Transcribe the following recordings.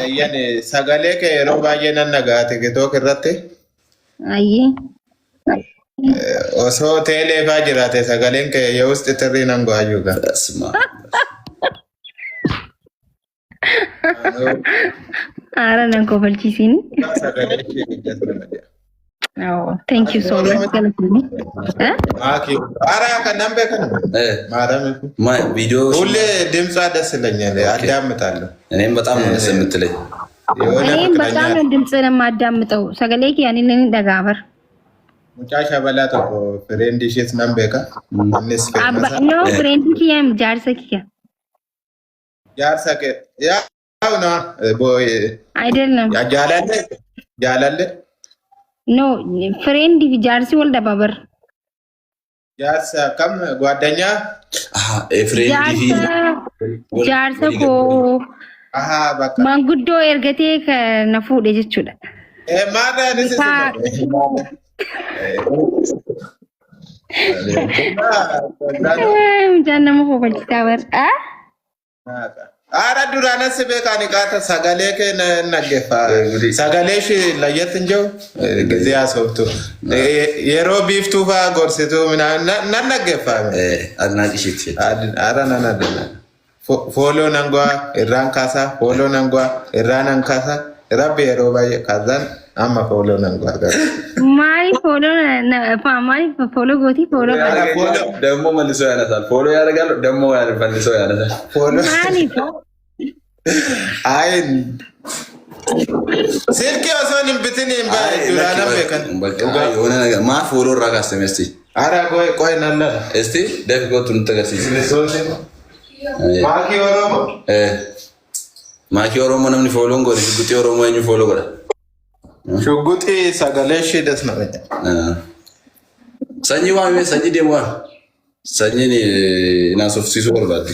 Eeyyan sagalee kee yeroo baay'ee nan dhaga'a TikTok irratti. Ayyee. Osoo teelee faa jiraate sagaleen kee yoo ውስጥ ጥሪ nan go'aa gaa. በስመ አብ። Haara nan kofalchiisini. Sagalee ishee guddatu nama jedha. Oh, thank you so much. Galatoomi. Eh? Maaki ara kan nan beekan ማርያም ማ ቪዲዮ ሁሌ ድምጿ ደስ ይለኛል፣ አዳምጣለሁ። እኔም በጣም ነው ደስ የምትለኝ። የሆነ እኔም ፍቅረኛ በጣም ነው ድምፅህን የማዳምጠው። Sagalee kee ani nan dhaga'a bar. Mucaa shabalaa tokko friend ishees nan beeka. Innis Abba, famous no, friend kiyya jaarsa kiyya. Jaarsa kee ያው ነው አይደለም። Jaalallee jaalallee No, friend fi jaarsi wal dhaba bar. Jaarsa kam ጓደኛ አሀ friend fi Jaarsa koo አሀ በቃ manguddoo ergatee kan na fuudhe jechuudha. Maarra anis Mucaan nama kofalchiisaa bar. Ah? Ara duraanas beekaan qaata sagalee kee naggeeffa. Sagalee ishee layyatti hin jiru ጊዜ haasoftu. Yeroo biiftuu fa'aa gorsitu nan naggeeffa. አድናቂሽ ይትሸት Ara nan adana. Follow nan go'a irraan kaasaa follow nan go'a irraan nan kaasaa rabbi yeroo baay'ee kaasaan amma follow nan go'a. Maaliif follow maaliif follow gootii follow godha? ደግሞ መልሶ ያነሳል። Follow ያደርጋል፣ ደግሞ መልሶ ያነሳል። Follow Maaliif? አይ silkii osoo hin bitin hin duraanan beekan. በቃ የሆነ ነገር ማ follow irraa kaastame እስቲ Ara qoy qoy nan lala. እስቲ ደፊ ጎቱ nutti Maakii Oromoo. Maakii Oromoo namni follow n godhe shugguxii Oromoo eenyu follow godha? Shugguxii sagalee ishee das nama jedha. Sanyii waamee sanyii deemu waan sanyiin naasofsiisuu barbaaddi.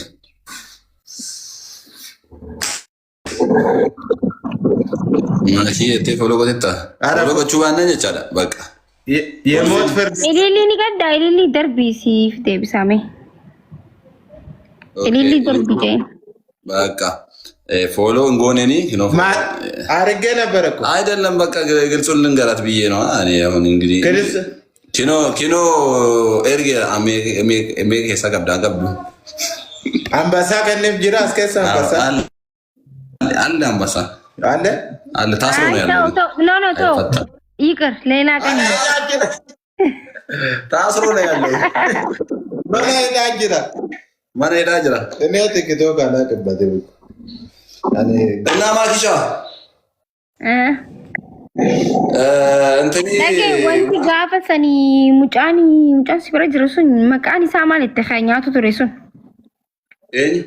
Maakii jettee follow godhettaa? Ara- Follow gochuu baannaan jechaadha bakka. የሞት ፍርድ Ilillii ni gaddaa ilillii darbii siif deebisame. Ilillii darbii jeen. በቃ follow እንጎኔኒ አድርጌ ነበር እኮ። አይደለም በቃ ግልጹን ልንገራት ብዬ ነው። እኔ አሁን እንግዲህ ግልጽ kinoo kinoo erge mee keessa qabda qabdu. አንበሳ kenneef jira as keessa አንበሳ አለ አለ አንበሳ አለ። አለ ታስሮ ነው አይ ያለው። ተው ተው፣ no no ተው አይፈታም። ይቅር፣ ሌላ ቀን ነው። ታስሮ ነው ያለው። Mana hidhaa jira. Mana hidhaa jira. እኔ TikTok አላውቅበትም እኮ። እኔ እና ማኪሻ እ እንትን Dhagee wanti gaafa sanii mucaan si bira jiru sun maqaan isaa maal itti kan nyaatu ture sun? Eenyu?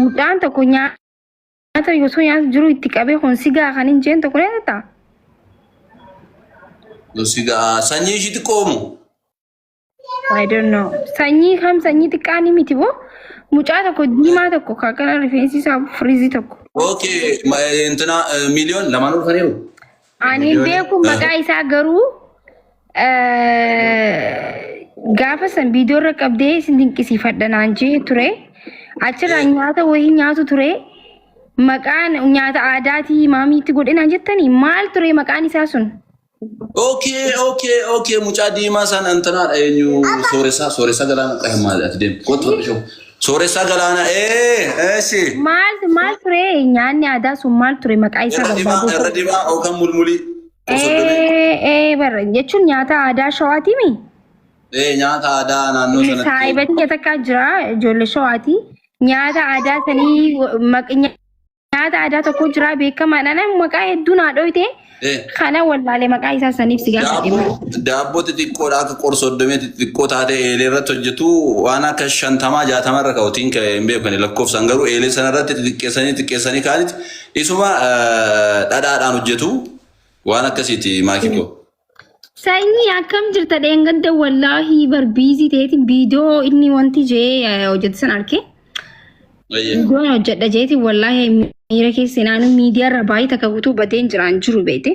Mucaan tokko nyaata osoo nyaatu jiru itti qabee kun sigaa kan hin jeen tokko ni ta'a. Sigaa sanyii ishii xiqqoomu. I don't know. Sanyii kam sanyii xiqqaa ni miti boo mucaa tokko diimaa tokko kan kana rifeensi isaa firiizii tokko. Okay እንትና ሚሊዮን lamaan dhufaniiru. Ani hin beeku maqaa isaa garuu gaafa san viidiyoo irra qabdee isin dinqisiifadha naan jee ture. Achirraa nyaata wayii nyaatu ture. Maqaan nyaata aadaatii maamiitti godhe naan jettanii maal ture maqaan isaa sun? Okay, mucaa diimaa san እንትናadha eenyu Sooressaa Sooressaa Galaanaa qahimaa ati deem kootu fadhisho Sooressaa Galaanaa ee እሺ. Maal maal ture nyaanni aadaa sun maal ture maqaa isaa Irra diimaa barbaadu? Irra diimaa yookaan mulmulii. Ee ee barra jechuun nyaata aadaa shawaati mi? Ee nyaata aadaa naannoo sanatti. Saayibatti takka jira ijoollee shawaati. Nyaata aadaa sanii nyaata aadaa tokko jira beekamaadha. Maqaa hedduu naa dhoyte kana wallaalee maqaa isaa saniif si gaafadhe. Daabboo daabboo xixiqqoodha akka qorsoddomee xixiqqoo taate eelee irratti hojjetu waan akka 50 60 irra ka'utiin hin beekan lakkoofsaan garuu eelee sana irratti xixiqqeessanii xixiqqeessanii kaanitti isuma dhadhaadhaan hojjetu waan akkasiiti maakii koo. Sanyii akkam jirta dheengadda wallaahi bar busy ta'eetiin viidiyoo inni wanti jee hojjetu san arge. Viidiyoon hojjedha jeetiin wallaahi miira keessa naannoo miidiyaa irra baay'ee takka guutuu badeen jiraan jiru beete.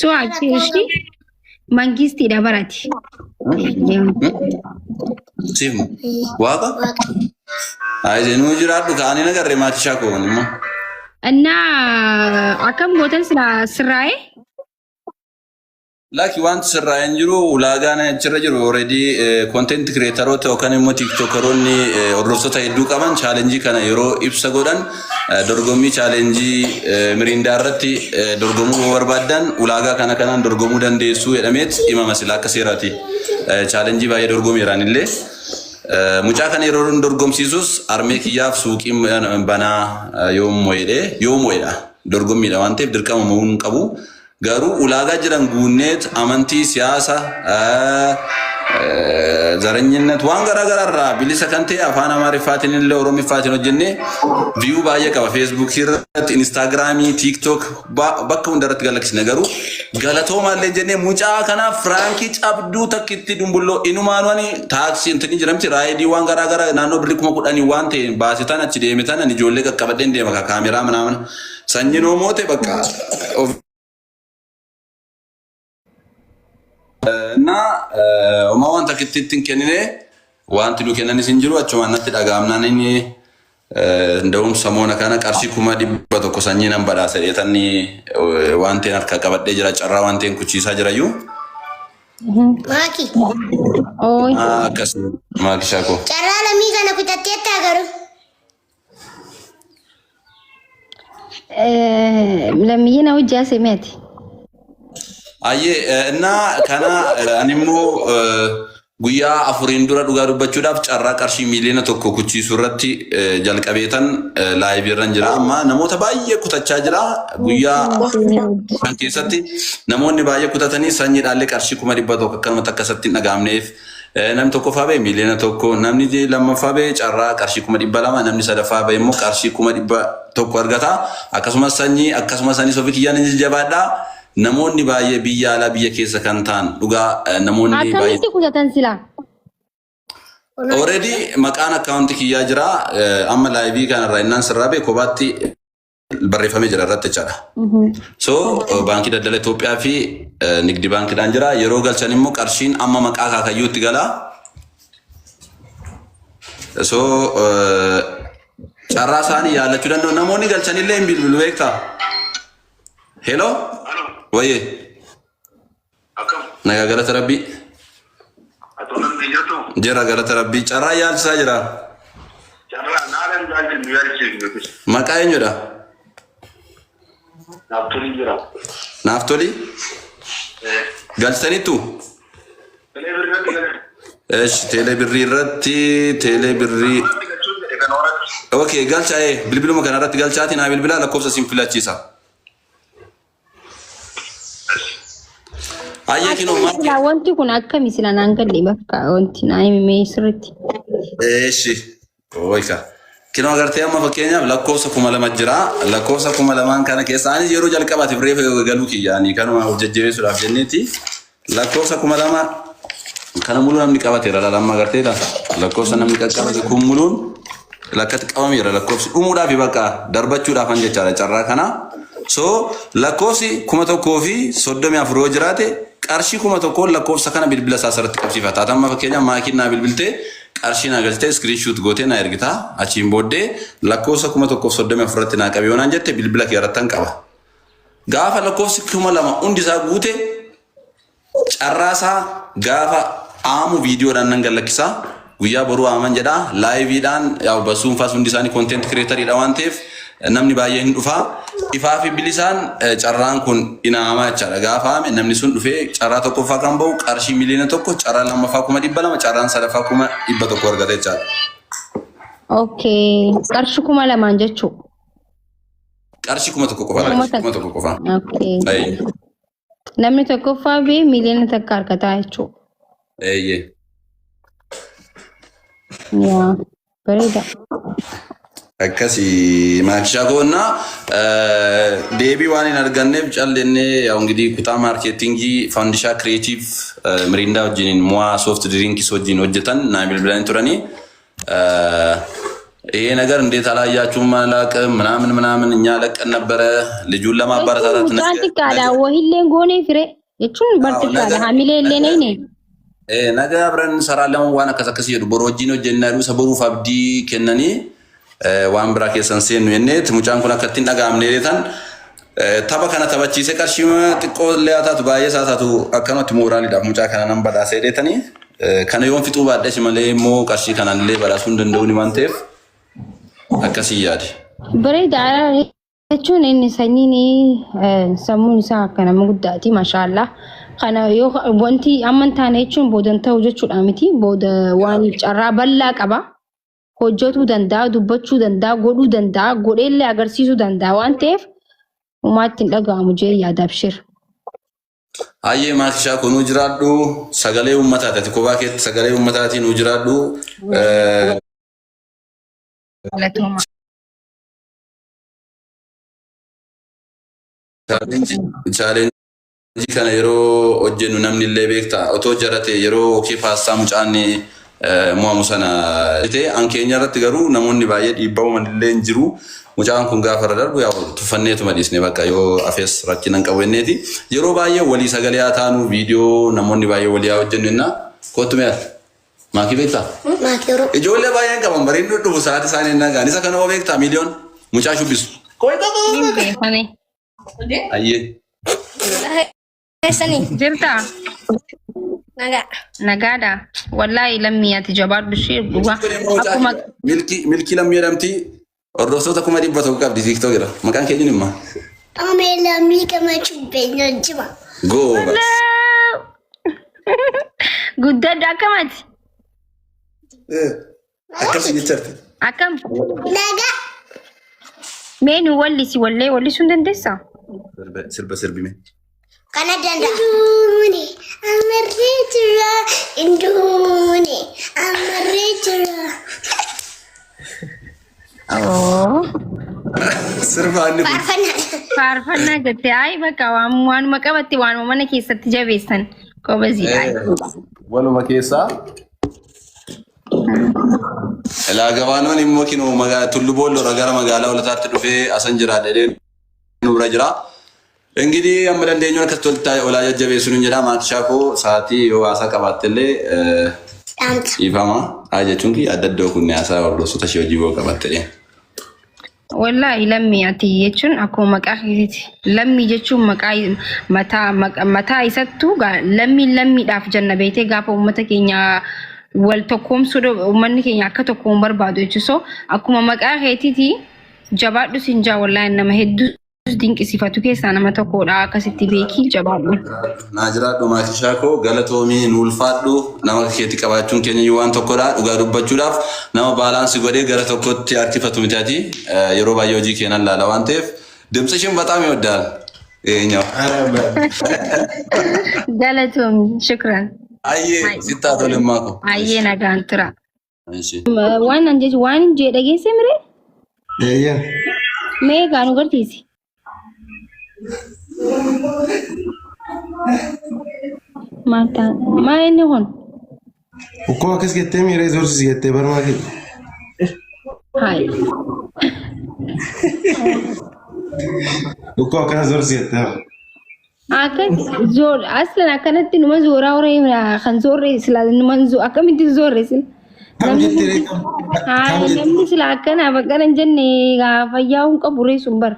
So achi ishii mangistiidha barati. Siif waaqa? Ayi nuu jiraadhu kaanii nagarree maatii shaakoo immoo. Innaa akkam gootan silaa sirraa'ee? Laki wanti sirraa hin jiru, ulaagaan achirra jiru already content creatoroota yookaan immoo tiktookaroonni hordoftoota hedduu qaban chaalenjii kana yeroo ibsa godhan dorgommii chaalenjii miriindaa irratti dorgomuu yoo barbaaddan ulaagaa kana kanaan dorgomuu dandeessu jedhameet himama sila akka seeraati. Chaalenjii baay'ee dorgomeeraan illee. Mucaa kana yeroo dorgomsiisus armee kiyyaaf suuqii banaa yoo mo'edhe yoo mo'edha dorgommiidha waan ta'eef dirqama mo'uu hin qabu. Garuu ulaagaa jiran guunneet amantii, siyaasa, zaranyinnet waan garaa garaa irraa bilisa kan ta'e afaan Amaariffaatiin illee Oromiffaatiin hojjennee viyuu baay'ee qaba. Feesbuukii irratti, Inistaagiraamii, Tiiktook bakka hunda irratti galaksine garuu galatoomaa illee jennee mucaa kanaaf firaankii cabduu takkitti dumbulloo inumaanu ani taaksii intini jiramti raayidii waan garaa garaa naannoo birrii 10,000 waan ta'e baase tan achi deeme tan ani ijoollee qaqqabadheen deema kaameraa manaamana sanyiin hoomoo ta'e bakka of እና homaa wanta akkitti hin kennine wanti nu kennanis hin jiru achumaan natti dhaga'amnaan inni nda'um samoona kana qarshii 100,000 sanyii nan badhaasa jedheetanni wanteen harka qabadhee jira carraa wanteen kuchiisaa jirayyuu. Maaki. Ooy. Akkas maakishaa koo. Carraa lamii kana kutatteettaa garuu. Lammiyyee na hojii haasa'e Ayyee innaa kana ani immoo guyyaa afuriin dura dhugaa dubbachuudhaaf carraa qarshii 1 miiliyoona kuchiisuu irratti jalqabeetan laayivii irra jira. Amma namoota baay'ee kutachaa jira. Guyyaa kan keessatti namoonni baay'ee kutatanii sanyiidhaallee qarshii 100,000 akkanumatti akkasatti hin dhaga'amneef namni tokkoffaa ba'e 1 miiliyoona, namni lammaffaa ba'e carraa qarshii 200,000, namni sadaffaa ba'e immoo qarshii 100,000 argata. Akkasumas sanyii akkasumas anis ofii kiyyaan ni jabaadha. Namoonni baay'ee biyya alaa biyya keessa kan ta'an dhugaa namoonni baay'ee. Akkamitti kutatan silaa? Already maqaan akkaawuntii kiyyaa jira. Amma laayivii kanarraa innaan sirraa ba'e kophaatti barreeffamee jira irratti jechaadha. So baankii daldala Itoophiyaa fi nigdi baankiidhaan jira. Yeroo galchan immoo qarshiin amma maqaa kaakayyuutti gala. So carraa isaanii yaallachuu danda'u. Namoonni galchanillee hin bilbilu beektaa? Hello? Wayyee. Akkam? Nagaa galata rabbii. Atoo namni jirtu? Jira galata rabbii. Carraa yaalchisaa jira. Carraa naalan ilaalchi nu yaalchiifnu. Maqaa eenyudha? Naaf tolii jira. Naaf toli? Galchitaniittu? Teelee birrii irratti galee. Eesh, teelee birrii irratti, teelee birrii. Irratti galchuun jedhe kan horatti. Okay, galchaa bilbiluma kana irratti galchaati naa bilbilaa lakkoofsa isin filachiisa. Ayyee kinoo Akkami maal silaa wanti kun akkami silaa naan galle bakka wanti naa himame sirriitti. Eeshi. Ooyika. Kinoo agartee amma fakkeenyaaf lakkoofsa 2000 jira. Lakkoofsa 2000n kana keessa anis yeroo jalqabaatiif reefa galuu kiyya ani kanuma of jajjabeessuudhaaf jenneeti. Lakkoofsa 2000 kana muluu namni qabateera laala amma agartee laata. Lakkoofsa namni qaqqabate kun muluun lakkatti qabameera lakkoofsi dhumuudhaaf bakka darbachuudhaaf an jechaadha carraa kana. So lakkoofsi 1034 yoo jiraate qarshii 1000n lakkoofsa kana bilbila isaa asirratti qabsiifata. Ati amma fakkeenyaaf maakiin naa bilbiltee qarshii naa galchitee screenshot gootee naa ergita. Achiin booddee lakkoofsa 1034 irratti naa qabi yoo naan jette bilbila kee irratti qaba. Gaafa lakkoofsi 2000 hundi isaa guute carraa isaa gaafa aamu viidiyoodhaan nan gallakkisaa. Guyyaa boruu aaman jedhaa. Laayiviidhaan yaa basuun faas hundi isaanii content creatoriidha waan ta'eef namni baay'ee hin dhufaa. Ifaa fi bilisaan carraan kun inaamaa jechaadha. Gaafa aame namni sun dhufee carraa tokkoffaa kan bahu qarshii 1 miiliyoona, carraa lammaffaa 200,000, carraan sadaffaa 100,000 argata jechaadha. Okay. Qarshii 2000n jechuu. Qarshii 1000 qofa. 1000 qofa. Okay. Eeyyee. Namni tokkoffaa bee 1 miiliyoona argataa jechuudha. Eeyyee. Yaa bareeda. Akkasii maakishaa koonnaa deebii waan hin arganneef callennee ያው እንግዲህ kutaa maarkeetingii Fandishaa Creative Mirindaa wajjiniin Mo'aa Soft Drinks wajjin hojjetan naa bilbilanii turanii ይሄ ነገር እንዴት አላያችሁም አላውቅም ምናምን ምናምን እኛ ለቀን ነበረ ልጁን ለማበረታታት Mucaan xiqqaadha. Wahillee goonee fire jechuun bar xiqqaadha. Hamilee illee nayne. ነገ አብረን እንሰራለን waan akkas akkas jedhu boru wajjin hojjennaa jedhu isa boruuf abdii kennanii. Waan biraa keessan seennu jenneet mucaan kun akka ittiin dhaga'amne tan tapha kana taphachiisee qarshii xiqqoo illee haa taatu baay'ee isaa taatu akkanumatti mooraaliidhaaf mucaa kana nan badhaasee deetanii kana yoon fixuu baadhes malee immoo qarshii kanaan illee badhaasuu hin danda'uun waan ta'eef akkasii yaade. Bareeda jechuun inni sanyiin sammuun isaa akka nama guddaati maashaallah. Kana yoo wanti amma hin taane jechuun booda hin ta'u jechuudha miti booda waan carraa bal'aa qaba. Hojjetuu danda'a, dubbachuu danda'a, godhuu danda'a, godheellee agarsiisuu danda'a waan ta'eef homaa itti hin dhaga'amu jee yaada abshir. Hayyee Maakishaa kun nuu jiraadhu sagalee uummataati ati kophaa keetti sagalee uummataatii nuu jiraadhu. Galatooma. Challenge kana yeroo hojjennu namni illee beekta otoo jarate yeroo yookiin paastaa mucaan mo'amu sana ta'e an keenya irratti garuu namoonni baay'ee dhiibbaa uuman illee hin jiru. Mucaan kun gaafa irra darbu yaa tuffanneetuma dhiisne bakka yoo afees rakkina hin qabu jenneeti. Yeroo baay'ee walii sagalee haa taanu viidiyoo namoonni baay'ee walii haa hojjennu jennaa. Kottu mee ati? Maakii beektaa? Maakii yeroo. Ijoollee baay'een qaban bareedduu dhufu sa'aatii isaanii hin nagaan. Isa kana hoo beektaa miiliyoon mucaa shubbisu. Hin beekame. Ayyee. Keessanii. Jirtaa? Nagaa. Nagaadha. Wallaahi lammii ati jabaadhu ishee dhugaa. Kun immoo mucaa Akkuma milkii milkii lammii jedhamti. Hordoftoota 100,000 qabdi TikTok irra. Maqaan keenya himma. Amee lammii gammachuu beenyaan jima. Goobas. Guddadhu akkamati? Akkasii jecharti. Akkam? Nagaa. Mee nu wallisi wallee wallisuu hin dandeessaa? Sirba sirbime. Kana danda'a. Induuni amarree jira. Induuni amarree jira. Oo. Sirba inni kun. Faarfannaa. Faarfannaa jettee ayi bakka waanuma qabatte waanuma mana keessatti jabeessan qobaziidha. Waluma keessaa. Ilaa gabaanoon immoo kinoo Tullu Boolloorra gara magaalaa Holataatti dhufee asan jira jedhee nu bira jira. Ingidihi amma dandeenyu akkasitti walitti olaa jajjabeessu nun jedha maatishaa koo sa'aatii yoo haasaa qabaatte illee Dhaamsa. dhiifama. Haa jechuun kiyya adda addoo kun haasaa hordoftoota ishee hojii yoo qabaatte dhee. Wallaahi lammii ati jechuun akkuma maqaa keetiiti. Lammii jechuun maqaa mataa mataa isattuu lammiin lammiidhaaf janna beektee gaafa uummata keenya wal tokkoomsuu uummanni keenya akka tokkoon barbaadu jechuudha. So akkuma maqaa keetiiti jabaadhu siin jaa wallaahi nama hedduu dinqisiifatu keessaa nama tokkodha akkasitti beekii jabaadhu. Naa jiraadhu maatishaa koo galatoomii nu ulfaadhu nama keetti qabaachuun keenya iyyuu waan tokkodha dhugaa dubbachuudhaaf nama balance godhee gara tokkotti harkifatu miti ati yeroo baay'ee hojii keenan laala waan ta'eef ድምፅሽን በጣም ይወዳል ይሄኛው። Galatoomi shukran. Ayyee sittaa tolemmaa koo. Ayyee nagaan tura. እሺ. Waan an jechu waan hin jee dhageesse miree? Eeyyee. Mee egaa nu garsiisi. Maal ta'a? Maal inni kun? Ukkoo akkas jettee miira zoorsis jettee barmaa kee. Hayi. Ukkoo akkana zoorsi jettee. Akkas zoor aslan akkanatti numa zooraa horee kan zoorre sila numa akkamitti zoorre sila. Kam jettee ree kam? Kam Hayi jettee? namni sila akkanaaf akkana hin jenne fayyaa hin qabu ree sun bara.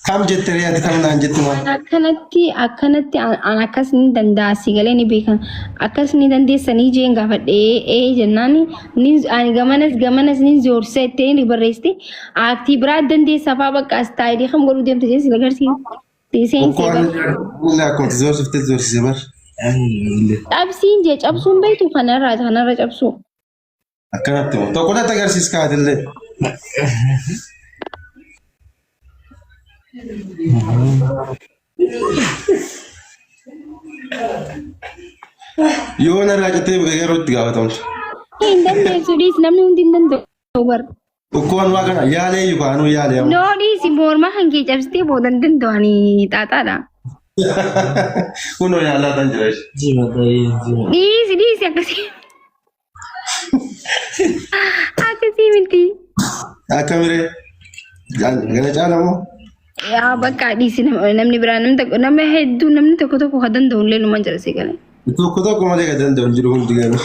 Kam jettee ree ati kam naan jetti maal? Akkanatti akkanatti an akkas ni danda'a si galee ni beekan akkas ni dandeessanii jeen gaafadhee ee jennaan ni ani gamanas gamanas ni zoorsee itti ni barreessite aaktii biraa dandeessaa fa'aa bakka style kam godhuu deemte jee si agarsiisa. Ukkoo ani akkuma zoorsiftee zoorsise bar. Cabsiin jee cabsuun beektu kanarraa kanarra cabsuu. Akkanatti moo tokko natti agarsiis kaatillee. Yoo narraa cittee yeroo itti gaafatamtu. Hin dandeessu dhiis namni hundi hin danda'u bar. Ukkoon waa kana yaalee iyyuu kaanuu yaalee amma. No dhiisi morma kan kee cabsitee booda hin danda'u ani xaaxaadha. Kunoo yaalaa tan jira. Dhiisi dhiisi akkasii. Akkasii miti. Akkamiree? Gana caala moo? Yaa bakka dhiisi namni biraa namni tokko nama hedduu namni tokko tokko kan danda'u illee numan jira si galee. Tokko tokko malee kan danda'u hin jiru hundi garuu.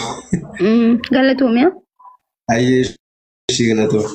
Galatoomiyaa. Ayyee. Ishii galatoo.